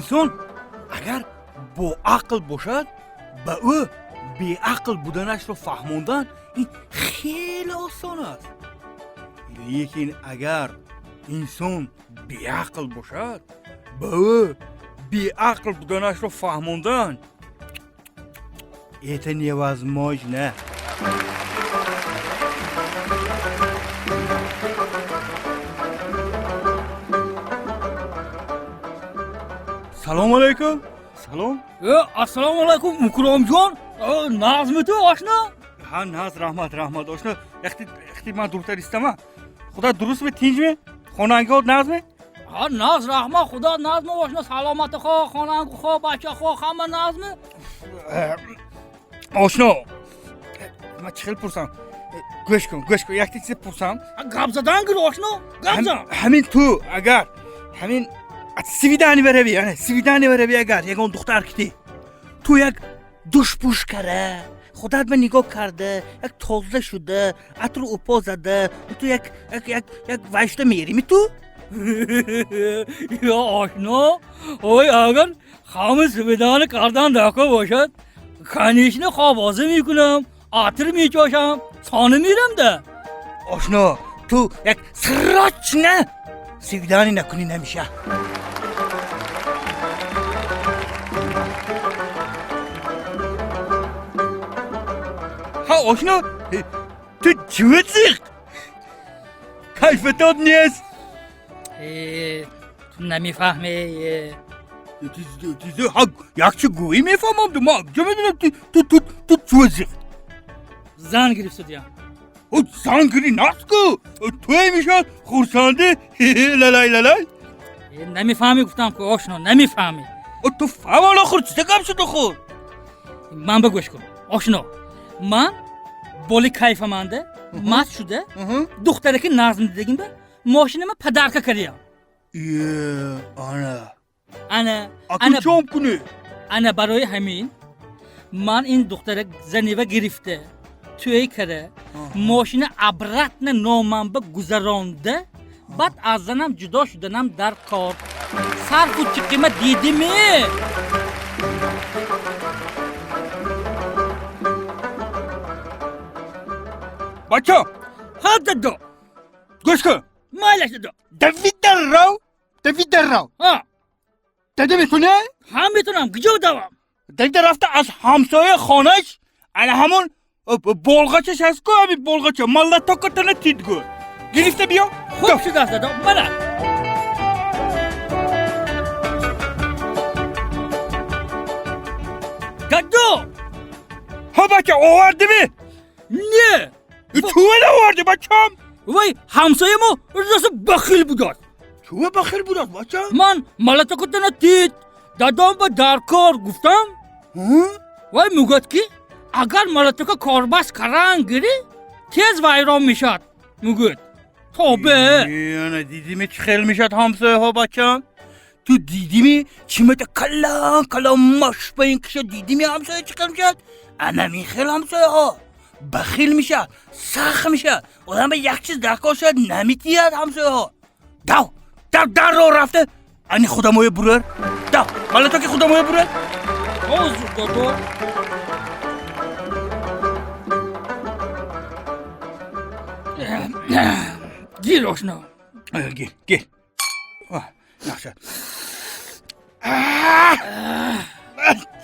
Инсон агар боақл бошад, ба ӯ беақл буданашро фаҳмондан ин хеле осон аст. Лекин агар инсон беақл бошад, ба ӯ беақл буданашро фаҳмондан это невозможно. Салом алейкум. Салом. Ассалому алайкум, Укромҷон. Нағзми ту, ошно? Ҳа, нағз, раҳмат, раҳмат, ошно. Яхти яхти ман дуртар истама. Худо дурустми, тинҷми? Хонангиҳот нағзми? Ҳа, нағз, раҳмат, худо нағзми, ошно, саломати хо, хонанги хо, бача хо, ҳама нағзми? Ошно, ман чӣ хел пурсам? Гӯш кун, гӯш кун, якти чизе пурсам. Гап задан гир, ошно, гап зан. Ҳамин ту агар ҳамин свидание барави, ана свидание барави, агар ягон духтар китӣ, ту як душпуш кара, худат ба нигоҳ карда, як тоза шуда, атру упо зада, ту як як як як вай шуда мерими ту? Ё ошно, ой, агар ҳама свидание кардан дако бошад, конечно, хобозӣ мекунам, атр мечошам, сона мерам да. Ошно, ту як срочно свидание накунӣ намеша. Ҳа, ошно, ту чӯ зиқ? Кайфатот нест? Ту намефаҳме. Якчи гӯӣ мефаҳмам, ман куҷо медонам ту чӯ зиқ? Зан гирифтудиям. Зан гирӣ наску туе мешавад хурсандӣ, лалай лалай. Намефаҳмӣ гуфтам ку, ошно, намефаҳмӣ. Ту фаҳм, охир чита гап шуд охир? Ман ба гӯш кун, ошно, ман боли кайфаманда маст шуда, духтараки нағз дидагим ба мошинама подарка кардиям. Ана. Ана. Ана чом кунӣ? Ана барои ҳамин ман ин духтара занива гирифта, тӯй кара, мошина обратно номам ба гузаронда, баъд аз занам ҷудо шуданам дар кор сарфу чиқима дидиме. Бача. Ҳа, дадо. Гӯш кун. Майлаш, дадо. Давида рав, давида рав. Ҳа. Дада метунӣ? Ҳа, метунам, куҷо давам? Давида рафта аз ҳамсояи хонаш ана ҳамон болғачаш ҳаст ку, ҳамин болғача маллатокатана тидгӯ гирифта биё. Хуб шудааст, дадо, мана. Дадо. Ҳа, бача, овардими? Не. Чӯва наоварди, бачам? Вай ҳамсоямо роса бахил будааст. Чӯва бахил будааст, бачам? Ман малатокатана тид, дадом ба даркор гуфтам, вай мегӯяд, ки агар малатока корбаст каран гирӣ, тез вайрон мешавад, мегӯяд. Тобе. Ана дидими, чӣ хел мешавад ҳамсояҳо, бачам? Ту дидими, чимата калон калон мош ба ин киша, дидими ҳамсоя чӣ хел мешавад? Анамин хел ҳамсояҳо бахил мешавад, сахт мешавад, одам ба як чиз даркор шавад, наметиҳад ҳамсояҳо. Дав, дав, дарро рафта ани худамоя бурар, дав, малатоки худамоя бурар. Ҳозир, дадо. Гир, ошно. Гир, гир, нақша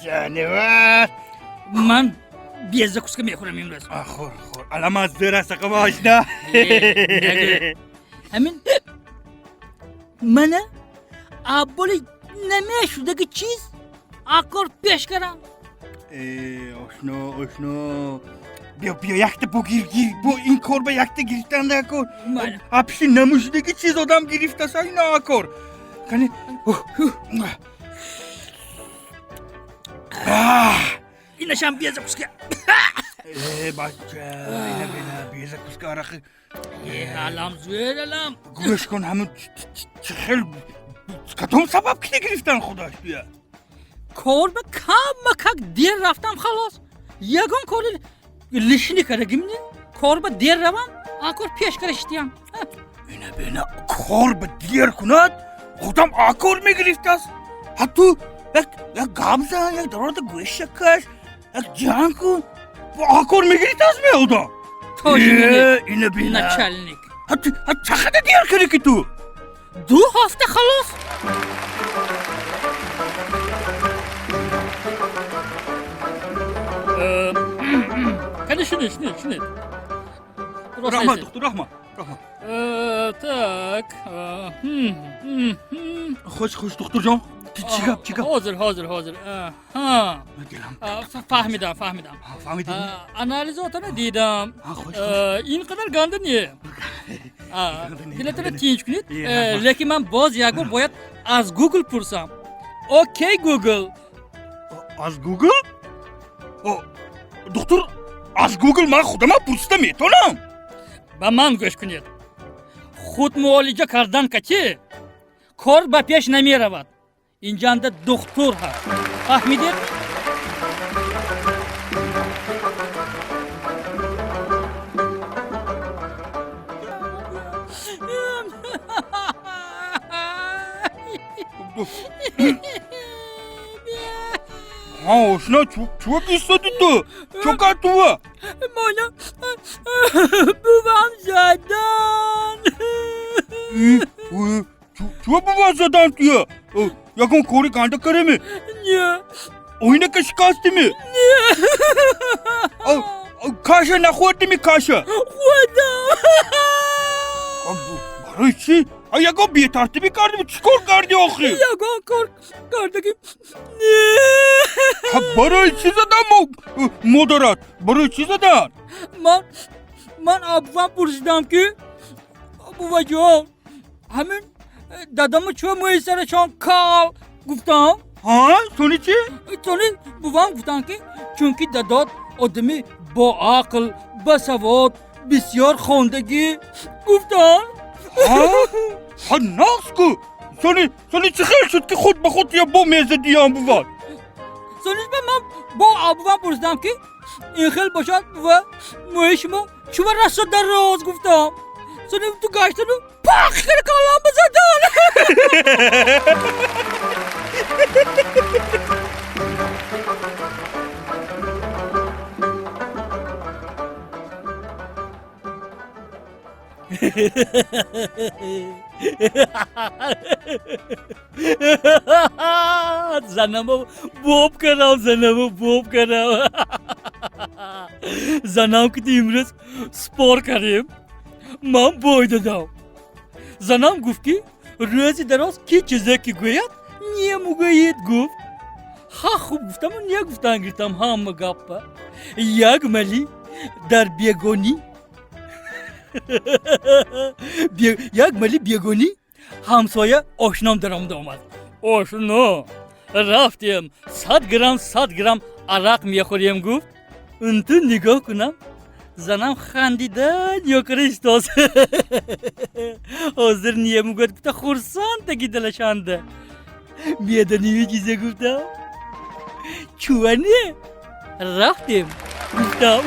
ҷонивар. Ман без закуска мехӯрам имрӯз. Хӯр, хӯр, алам аз зӯр аст, ақам, ошно. Ҳамин мана абболи намешудаги чиз акор пеш карам. Ошно, ошно, биё, биё, якта бо гир, гир, бо ин кор ба якта гирифтан акор. Апиши намушудаги чиз одам гирифтаса ина акор. Кани. Инашам без закуска. Бача, ина бина, без закуска арақи. Алам зӯр, алам. Гӯш кун, ҳамун чӣ хел, кадом сабаб ки гирифтан худаш бия? Кор ба камакак дер рафтам, халос, ягон кори лишний кардагим не, кор ба дер равам, акор пеш кара шитиям. Ина бина, кор ба дер кунад, худам акор мегирифтааст. Ҳа, ту як гап зан, як дарода гӯша каш, як ҷанг кун, кор мегирӣ, таз меодам. Ина бина. Начальник. Ҳа, чақада дер кардӣ ки ту? 2 ҳафта, халос. Кани, шунед, шунед, шунед. Раҳмат, духтур, раҳмат, раҳмат. Так. Хуш, хуш, духтурҷон, чӣ гап, чӣ гап? Ҳозир, ҳозир, ҳозир. Фаҳмидам, фаҳмидам. Фаҳмидӣ? Анализотро дидам, ин қадар ганда не. Дилатонро тинч кунед, лекин ман боз як бор бояд аз Гугл пурсам. Окей, Гугл. Аз Гугл? Духтур, аз Гугл ман худамам пурсида метавонам. Ба ман гӯш кунед: худмуолиҷа кардан кати кор ба пеш намеравад. Инҷанда духтур ҳаст, фаҳмидед? Ҳа, ошно, чӯ истоди ту? Чӯ кард тува? Мана бувам задан. Чӯ бува задан туя? Ягон кори ганда кареми? Не. Оинака шикастими? Не. Каша нахӯрдими, каша? Хӯрдам. Барои чӣ? Ягон бетартибӣ кардими? Чӣ кор кардӣ охир? Ягон кор кардагим не. Барои чӣ задан модарат? Барои чӣ задан? Ман аз бувам пурсидам, ки буваҷон, ҳамин дадаму чӯ мӯи сарашон кал, гуфтам. Ҳа, сони чӣ? Сони бувам гуфтанд, ки чунки дадот одами боақл, басавод, бисёр хондагӣ, гуфтанд. Ҳа, нағз ку. Сони чӣ хел шуд, ки худ ба худ я бо мезадиям бувад? Сониш ба ман бо бувам пурсидам, ки ин хел бошад, бува, мӯи шумо чува расо дароз, гуфтам. Сони ту гаштану пах кара калам бизадан. Занамо боб кардам, занамо боб кардам. Занам ки имрӯз спор кардем, ман бой додам. Занам гуфт, ки рӯзи дароз ки чизе ки гӯяд, немугӯед, гуфт. Ҳа, хуб, гуфтаму не гуфтан гирифтам ҳама гаппа. Як мали дар бегонӣ, як мали бегонӣ ҳамсоя ошном даромада омад. Ошно, рафтем, 100 грамм 100 грамм арақ мехӯрем, гуфт. Унту нигоҳ кунам, занам хандида нёкара истоз. Ҳозир немугӯяд, гуфта, хурсанд таги далашанда. Медоними чизе, гуфтам? Чуване рафтем, гуфтам.